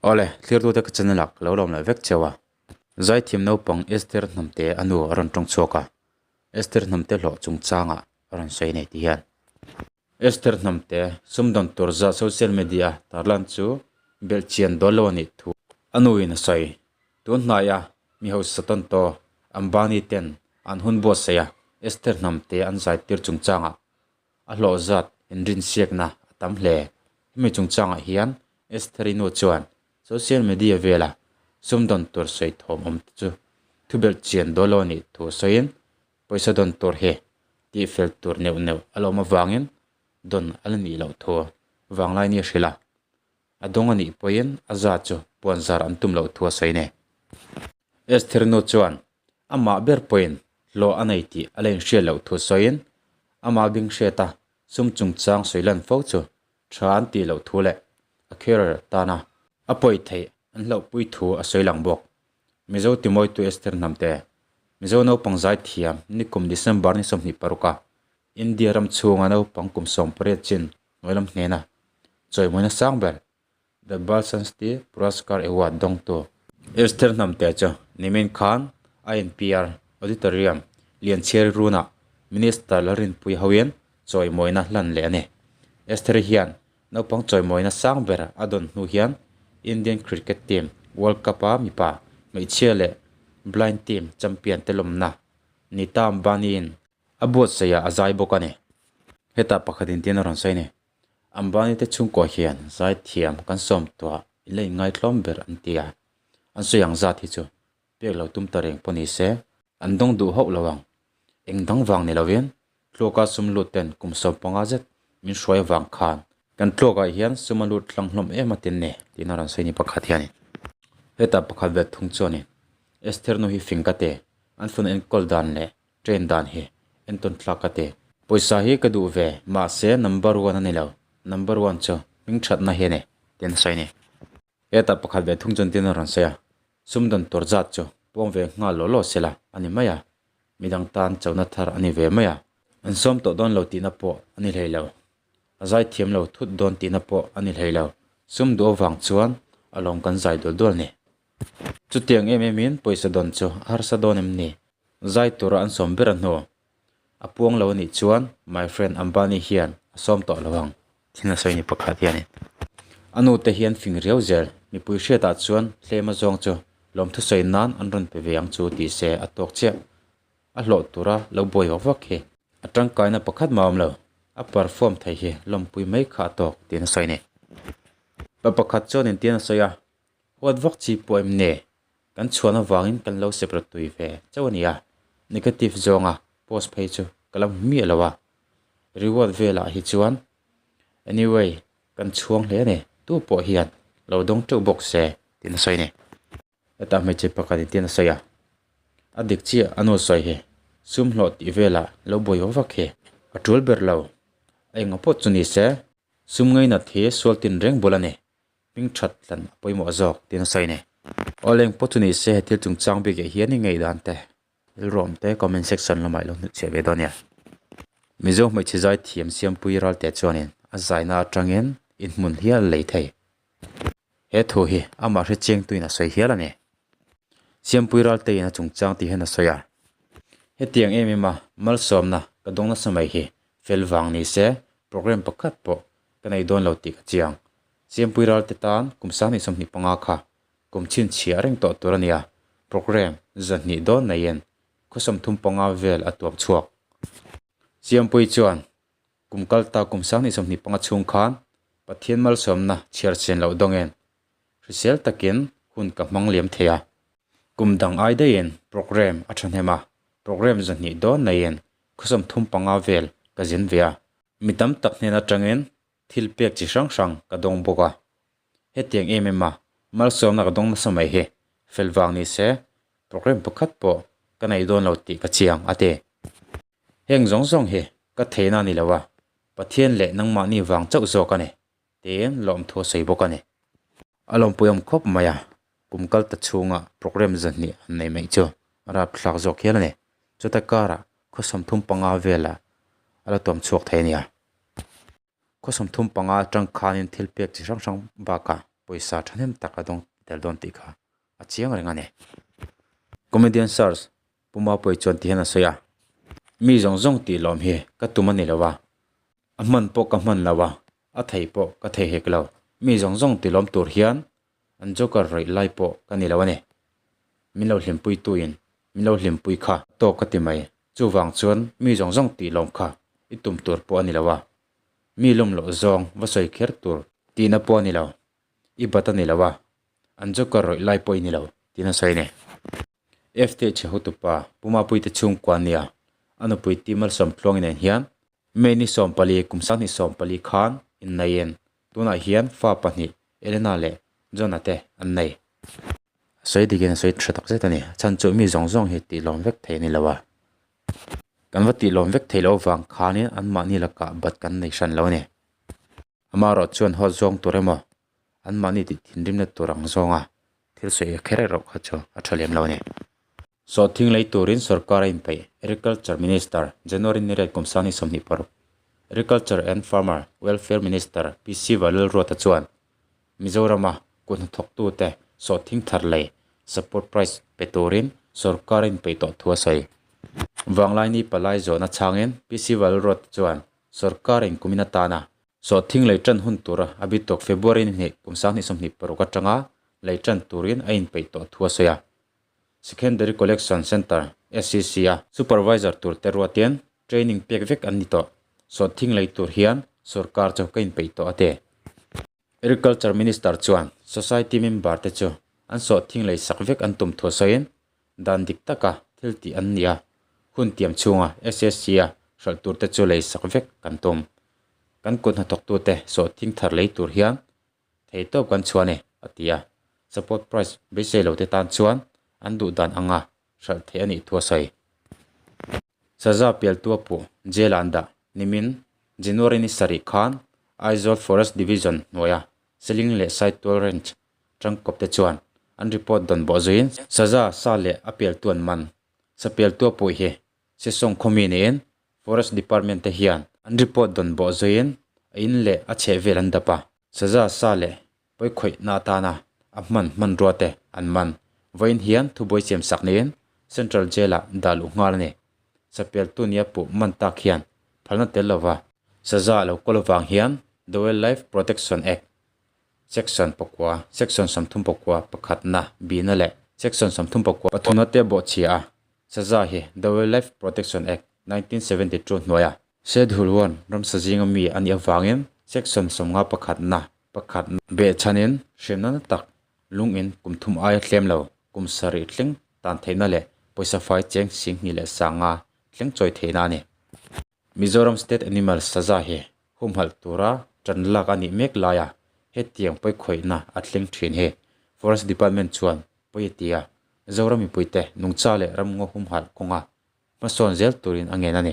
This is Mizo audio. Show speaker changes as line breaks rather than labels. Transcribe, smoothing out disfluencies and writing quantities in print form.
Awle, thlirtute ka channel ah ka lo lawm leh vek cheu a. Zaithiam naupang Esther Hnamte a nu a rawn tawng chhuak a, Esther Hnamte hlawh chungchangah a rawn sawi nei ti hian. Esther Hnamte sumdawn tur zah social media tarlan chu belhchian dawn lo a nih thu a nuin a sawi. Tun hnaia mi hausa tawntaw Ambani ten an hun buatsaih a, Esther Hnamte an zaitir chungchangah A hlawh zat inrinsiakna a tam hle. Hemi chungchangah hian Estheri nu chuan social media vela sumdawn tur sawi thawm awm te chu thubelh chian dawn lo a nih thu sawiin pawisa dawn tur hi tihfel tur neuh neuh a la awm avangin dawn a la nih loh thu vanglai ni a hrilh a. A dawng a nih pawhin a za chu puanzar an tum loh thu a sawi nei. Estheri nu chuan Amah ber pawhin hlawh a nei tih a la inhriat loh thu sawiin, amah bing hriata sum chungchang sawi lan fo chu tha an tih loh thu leh a career tana a pawi theih an hlauhpui thu a sawi lang bawk. Mizo timawitu Esther Hnamte, Mizo naupang zaithiam nikum December ni 26 a India ram chhunga naupang kum 18 chin hnuailam hnena chawimawina sang ber The Bal Sanstih Puraskar Award dawngtu Esther Hnamte chu nimin khan INPR Auditorium Lianchhiari Runah Minister Lalrinpuii hoin chawimawina hlan leh a ni. Esther hian naupang chawimawina sang ber a dawn hnu hian Indian Cricket Team World Cup-a mipa, hmeichhia leh Blind Team champion te lawmna Nita Ambani-in a buatsaihah a zai bawk a ni. Hetah pakhatin tin a rawn sawi a ni. Ambani te chhungkua hian zaithiam kan sawm tuah in la inngaitlawm ber an ti a, an sawi ang zat hi chu pek lo tum ta reng pawh ni se an dawng duh hauh lo ang. Eng dang vang ni lovin tluaka sum lut ten kum 15 zet min hruai avang khan kan tluakah hian sum a lut hlang hlawm em a tin ni tiin a rawn sawi ni pakhat hianin. Hetah pakhat ve thung chuanin Esther nu hi fing ka ti, an phone enkawl dan leh Train dan hi entawn thlak ka ti. Pawisa hi ka duh ve, mahse number one a ni lo, number one chu hming thatna hi a ni, tiin a sawi a ni. Hetah pakhat ve thung chuan tin a rawn sawi a, sumdawn tur zat chu pawng ve nghal law law sela a ni mai a, midang tan chona thar a ni ve mai a, an sawm tawh dawn lo tihna pawh a ni hlei lo, a zai thiam lo thut dawn tihna pawh a ni hlei lo, sum duh avang chuan a lawm kan zai dual dual ni. Chutiang em emin pawisa dawn chu a harsa dawn em ni? Zai tura an sawm ber a hnu. A puang lo a nih chuan my friend Ambani hian a sawm tawh lo ang. Thil a sawi ni pakhat hianin a nu te hian fing riau zel mipui hriatah chuan tlem a zawng chu lawmthu sawi nan an rawn pe ve ang chu tih se a tawk chiah. A hlawh tura lo buai vak vak hi a tangkaina pakhat mah awm lo. A perform thei hi lawmpui mai kha a tawk tiin a sawi ni. Pa pakhat chuan intian a sawi a, Huat vak chi pawh em ni? Kan chhuan avangin kan lo separate tui ve chauh a ni a, negative zawnga post phei chu ka la hmu miah lo a, reward velah hi chuan anyway kan chhuang hle a ni, tu pawh hian lo dawng teuh bawk se tiin a sawi a ni. Hetah hmeichhe pakhat in tiin a sawi a, a dik chiah a nu sawi hi sum hlawh tih velah lo buai vak vak hi a tul ber lo, a enga pawh chu ni se sum ngainat hi sual tin reng bul a ni. Hming that tlan a pawimawh zawk tiin a sawi a ni. Awleng pawh chu ni se he thil chungchang bik ah hian i ngaihdan te rilruam te comment section lamah i lo hnutchhiah ve dawn nia. Mizo hmeichhe zai thiam Siampui Ralte chuanin a zaina atangin inhmun hial a lei thei. He thu hi amah hre chiangtuin a sawi hial a ni. Siampui Ralte in a chungchang tih hian a sawi a. Hetiang em em a malsawmna ka dawng nasa mai hi fel vang ni se program pakhat pawh ka nei dawn lo tih ka chiang. Siampui ralte tan kum 2025 kha kum chhinchhiah reng tawh tur a nia, programme 200 dawn neiin khaw 35 vel a tuam chhuak. Siampui chuan kum kal ta kum 2025 chhung khan Pathian malsawmna chhiar chian loh dawngin hrisel takin hun ka hmang liam thei a. Kum dang ai daihin programme a thahnem a, programme 200 dawn neiin khaw 35 vel ka zin ve a. Mi tam tak hnen atangin thil pek chi hrang hrang ka dawng bawk a. Hetiang em em a malsawmna ka dawng nasa mai hi fel vang ni se programme pakhat pawh ka nei dawn lo tih ka chiang a ti. Heng zawng zawng hi ka theihna a ni lo a, Pathian leh nangmahni vang chauh zawk a ni tiin lawmthu a sawi bawk a ni. A lawmpui awm khawp mai a, kum kal ta chhunga programme 200 an nei mai chu a rapthlak zawk hial a ni. Chuta karah khaw 35 vela a la tuam chhuak thei a nia. Khaw 35 atang khanin thil pek chi hrang hrang bakah. Pawisa thahnem tak a dawng tel dawn tih kha a chiang reng a ni. Comedian Search Pu Mapuii chuan ti hian a sawi a, Mi zawng zawng tih lawm hi ka tum a ni lo a, a hman pawh ka hman lo a, a thei pawh ka thei hek lo. Mi zawng zawng tih lawm tur hian an joker rawih lai pawh ka ni lo a ni. Min lo hlimpui tuin min lo hlimpui kha tawk ka ti mai. Chuvang chuan mi zawng zawng tih lawm kha i tum tur pawh a ni lo a, Mi lawm loh zawng va sawi kher tur tihna pawh a ni lo, i bat a ni lo a, an joker rawih lai pawh i ni lo tiin a sawi a ni. FTH hotupa Pu Mapuite chhungkua nia a nupui Ti Malsawmtluangi nen hian May ni 14 kum 2014 khan innaiin tunah hian fa pahnih Elena leh John-a te an nei. A sawi dikin a sawi tha tak zet a ni. A chhan chu mi zawng zawng hi tih lawm vek thei a ni lo a. Kan va tih lawm vek thei loh avang khanin anmahni lakah bat kan nei hran lo a ni. Amaherawh chuan haw zawng tur emaw anmahni tih thinrimna tur ang zawnga thil sawi kher erawh kha chu a tha lem lo a ni. Sawhthing lei turin sorkar a inpeih Agriculture Minister January ni riat kum 2026 Agriculture and Farmer Welfare Minister PC Valelruata chuan Mizorama kut hnathawktute sawhthing thar lei support price pe turin sorkar a inpeih tawh thu a sawi. Vanglaini palai zawhna chhangin PC Valruata chuan sorkarin kumin atana sawhthing lei tan hun tura a bi tawk February ni hnih kum 2026 atanga lei tan turin a inpeih tawh thu a sawi a. Secondary Collection Centre, SCC, a supervisor turte ruatin training pek vek an ni tawh. Sawhthing lei tur hian sorkar chu ka inpeih tawh a ti. Agriculture Minister chuan society member te chu an sawhthing lei sak vek an tum thu sawiin dan dik taka thil tih an ni a, hun tiam chhunga SSC a hralh tur te chu lei sak vek kan tum. Kan kut hnathawktute sawhthing thar lei tur hian thei tawp kan chhuah a ni, a ti a. Support price beisei lo te tan chuan an duh dan anga hralh theih a nih thu a sawi. Saza pialtu a puh jail ah an dah. Nimin, January ni sarih khan Aizawl Forest Division hnuaia Seling leh Saitual Range tangkawp te chuan an report dawn bawh zuiin Saza sa leh a pialtu an man. Sa pialtu a puh hi Sesawng khawmi niin Forest Department te hian an report dawn bawh zuiin a in leh a chhehvel an dap a. Saza sa leh pawikhawihna atana a hman hmanrua te an man. Vawiin hian thubuai siam sak niin Central Jail-ah dah luh nghal a ni. Sapialtu nia puh man tak hian phalna tel lova saza a lo kawl avang hian The Wildlife Protection Act Section pakua, Section 34 pakhatna bihna leh Section 34 pathumna te bawhchhia a saza hi The Wildlife Protection Act 1972 hnuaia Schedule One ramsa zinga mi a nih avangin Section 50 pakhatna pakhat behchhanin hremna na tak lungin kum thum aia tlem lo kum sarih thleng tan theihna leh pawisa fai cheng 25,000 thleng chawi theihna a ni. Mizoram State Animal Saza hi humhalh tura tan lak a nih mek laia hetiang pawikhawihna a thleng thin hi Forest Department chuan pawi a ti a, Zoram mipuite nungcha leh ramngaw humhalh kawnga hmasawn zel turin a ngen a ni.